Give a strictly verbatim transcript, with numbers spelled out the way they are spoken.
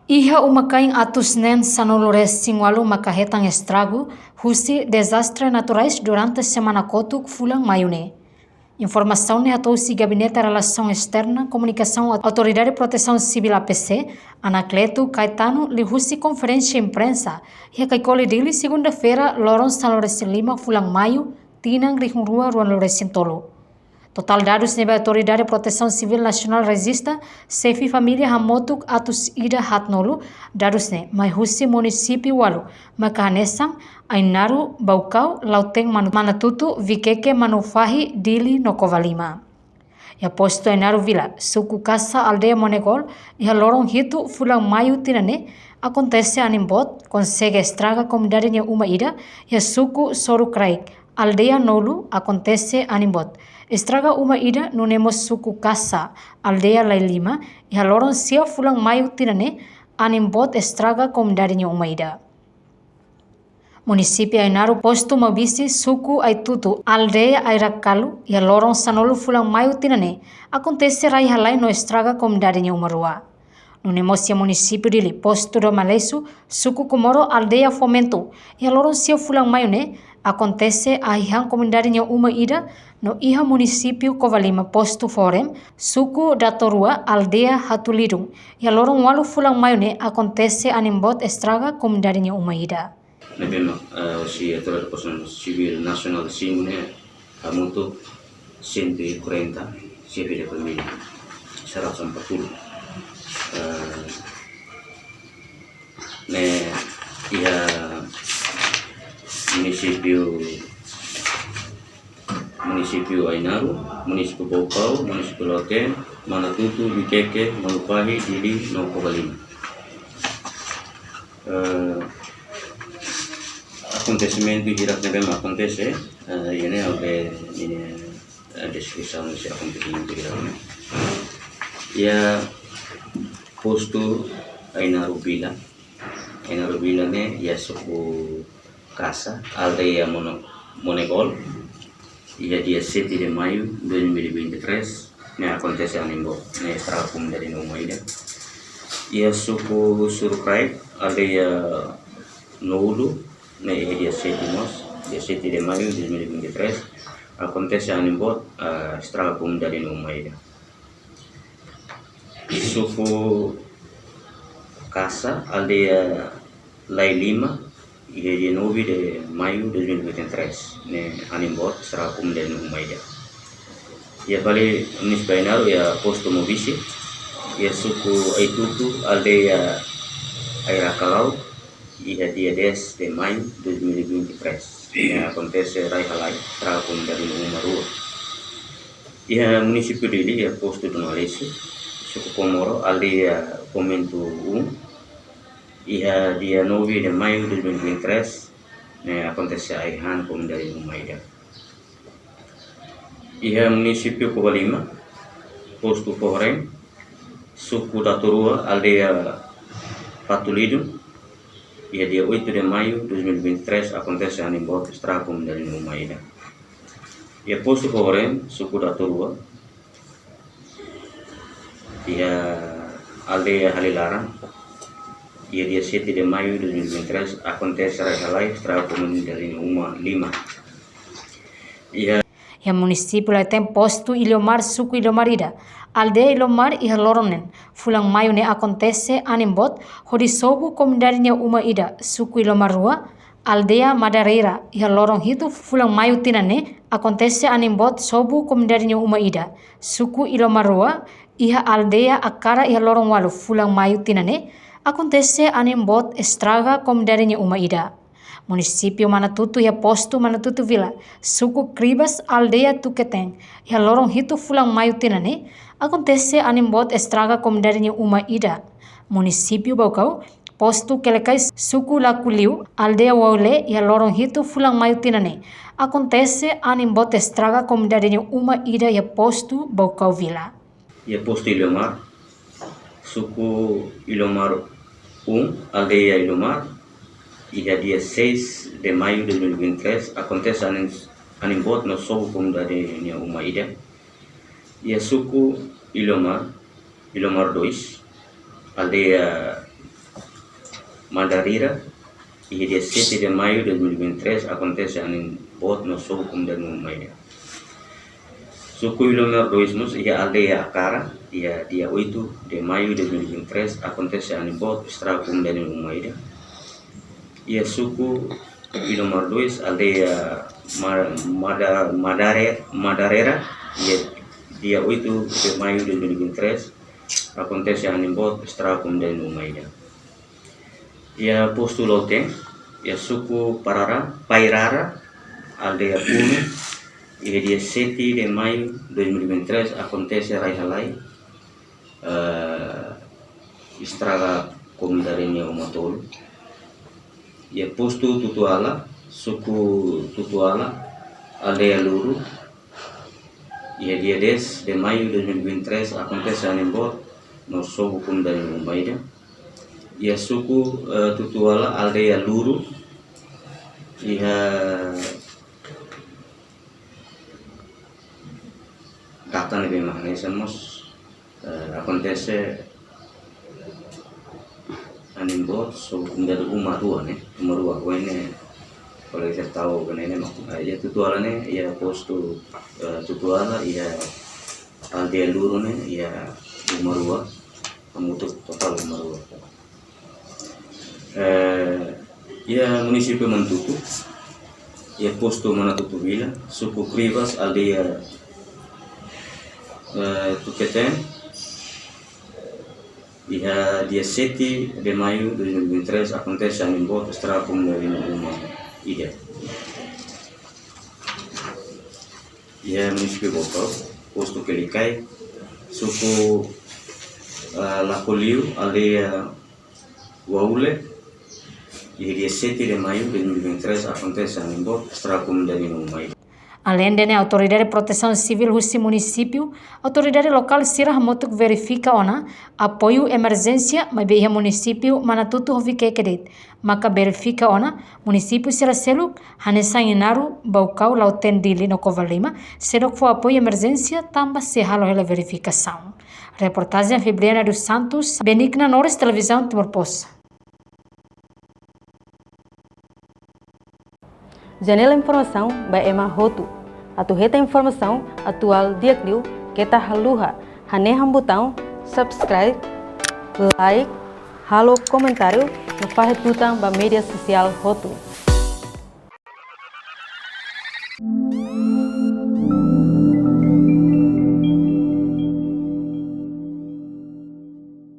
Iha uma-kain atus neen sanulu-resin-ualu maka hetan estragu husi dezastre naturais durante semana kotuk fulan Maiu ne'e. Informasaun ne'e hato'o husi Gabinete Relasaun Esterna, Komunikasaun Autoridade Protesaun Sivíl, A P C, Anacleto Caetano, liuhusi konferénsia imprensa iha Caicoli, Dili, segunda-feira, loron sanulu-resin-lima fulan Maiu, tinan rihun rua ruanulu-resin-tolu. Totál dadus ne'ebé Autoridade Protesaun Sivíl Nasionál rejista, xefe família hamutuk atus ida haatnulu, dadus ne'e mai husi munisípiu ualu, maka hanesan Ainaro, Baucau, Lautém, Manu-, Manatuto, Viqueque, Manufahi, Dili no Covalima. Iha postu Ainaro Vila, suku Kasa, aldeia Monegol, iha loron hitu fulan Maiu tinan ne'e, akontese anin boot, konsege estraga komunidade nia uma ida, iha suku Sorukraik, aldeia Nolu, akontese anin boot, estraga uma ida, nune'e mós suku Kasa, aldeia Lailima, iha loron sia fulan Maiu tinan ne'e, anin boot estraga komunidade nia uma ida. Munisípiu Ainaro, postu Maubisse, suku Aitutu, aldeia Airakalu, iha loron sanulu fulan Maiu tinan ne'e, akontese rai-halai no estraga komunidade nia uma rua. Nune'e mós iha munisípiu Dili, postu Doma Lesu, suku Komoro, aldeia Fomento, iha loron sia fulan Maiu ne'e, akontese ahi han komunidade nia uma ida, no iha munisípiu Covalima, postu Fohorem, suku Datorua, aldeia Hatulidun, iha loron ualu fulan Maiu ne'e, akontese anin boot estraga komunidade nia uma ida. Ne'ebé mak, eh, husi Autoridade Protesaun Sivíl Nasionál simu ne'e hamutuk cento e quarenta xefe de família, seratus empat puluh. Eh, ne'e iha munisípiu, munisípiu Ainaro, munisípiu Baucau, munisípiu Lautém, Manatuto, Viqueque, Manufahi, Dili no Covalima. Eh, akontesimentu hirak ne'ebé mak akontese, eh, iha ne'e ha'u bele, eh, deskrisaun husi akontesimentu hirak ne'e. Iha postu Ainaro Vila, Ainaro Vila ne'e iha suku Kasa, aldeia Mono-, Monegol, iha dia sete de Maio dois mil e vinte e três, ne'e akontese anin boot, ne'e estraga komunidade nia uma ida. Iha suku Sorukraik, aldeia Nolu, ne'e iha dia sete mós, dia sete de Maio dois mil e vinte e três, akontese anin boot, ah, estraga komunidade nia uma ida. Suku Kasa, aldeia Lailima, iha dia nove de Maio dois mil e vinte e três, ne'e anin boot estraga komunidade nia uma ida. Iha fali munisípiu Ainaro, iha postu Maubisse, iha suku Aitutu, aldeia Airakalau, iha dia dez de Maio dois mil e vinte e três, ne'e akontese rai-halai, estraga komunidade nia uma rua. Iha munisípiu Dili, iha postu Doma Lesu, suku Komoro, aldeia Fomento um, iha dia nove de Maio dois mil e vinte e três, ne'e akontese ahi han komunidade nia uma ida. Iha munisípiu Covalima, postu Fohorem, suku Datorua, aldeia Patulidun, iha dia oito de Maio dois mil e vinte e três, akontese anin boot estraga komunidade nia uma ida. Iha postu Fohorem, suku Datorua, iha aldeia Halilaran, iha dia sete de Maio dois mil e vinte e três, akontese rai-halai, estraga komunidade nia uma lima. Iha Iha munisípiu Lautém, postu Iliomar, suku Iliomar ida, aldeia Iliomar, iha loron neen fulan Maiu ne'e akontese anin boot hodi sobu komunidade nia uma ida, suku Iliomar rua, aldeia Madeireira, iha loron hitu fulan Maiu tinan ne'e, akontese anin boot sobu komunidade nia uma ida, suku Iliomar rua, iha aldeia Akara, iha loron ualu fulan Maiu tinan ne'e, akontese anin boot estraga komunidade nia uma ida. Munisípiu Manatuto, iha postu Manatuto Vila, suku Cribas, aldeia Tuqueten, iha loron hitu fulan Maiu tinan ne'e, akontese anin boot estraga komunidade nia uma ida. Munisípiu Baucau, postu Quelicais, suku Lakuliu, aldeia Waulé, iha loron hitu fulan Maiu tinan ne'e, akontese anin boot estraga komunidade nia uma ida iha postu Baucau Vila. Iha postu Iliomar, suku Iliomar um, aldeia Iliomar, iha dia seis de Maio dois mil e vinte e três, akontese anin, anin boot no sobu komunidade nia uma ida. Iha suku Iliomar, Iliomar dois, aldeia Madarira, iha dia sete de maio dois mil e vinte e três, akontese anin boot no sobu komunidade uma ida. Suku Ilomar dois mós, iha aldeia Akara, iha dia oito de maio dois mil e vinte e três, akontese anin boot, estraga komunidade uma ida. Iha suku Ilomar dois, aldeia Ma-, Mada-, Madare-, Madarera, iha dia oito de maio dois mil e vinte e três, akontese anin boot, estraga komunidade uma ida. Iha postu Lautém, iha suku Parara, Pairara, aldeia Punu, iha dia sete de maio dois mil e vinte e três, akontese rai-halai, eh, estraga komunidade nia uma tolu. Iha postu Tutuala, suku Tutuala, aldeia Luru, iha dia dez de maio dois mil e vinte e três, akontese anin boot no sobu komunidade uma ida. Iha suku, eh, Tutuala, aldeia Luru, iha data ne'ebé mak hanesan mós, eh, akontese anin boot, sobu komunidade uma rua ne'e, uma rua, oin ne'e, kolega sira tau ka ne'e ne'e mak, eh, iha Tutuala ne'e, iha postu, eh, Tutuala, iha aldeia Luru ne'e, iha uma rua, hamutuk totál uma rua. Eh, iha munisípiu Manatutu, iha postu Manatutu Vila, suku Kribas, aldeia, eh, Tuketen, iha dia sete de maio dois mil e vinte e três, akontese anin boot, estraga komunidade uma ida. Iha munisípiu Baucau, postu Kelikai, suku, ah, Lakoliu, aldeia Waule, iha dia sete de maio dois mil e vinte e três, akontese anin boot, estraga komunidade uma ida. Aleinde ne'e, Autoridade Protesaun Sivíl husi munisípiu, autoridade lokál sira hamutuk verifika ona apoiu emerjénsia maibé iha munisípiu Manatutu ho Viqueque de'it, maka verifika ona munisípiu sira seluk, hanesan Inaro, Baucau, Lautém, Dili no Covalima, seidauk fó apoiu emerjénsia tanba sei halo hela verifikasaun. Reportajen Fibriana dos Santos, Benigna Norris, Televizaun Timor Post. Janela informasaun ba ema hotu. Atu hetan informasaun atuál di'ak liu keta haluha hanehan butaun subscribe, like, halo komentáriu no fahe tutan ba média sosiál hotu.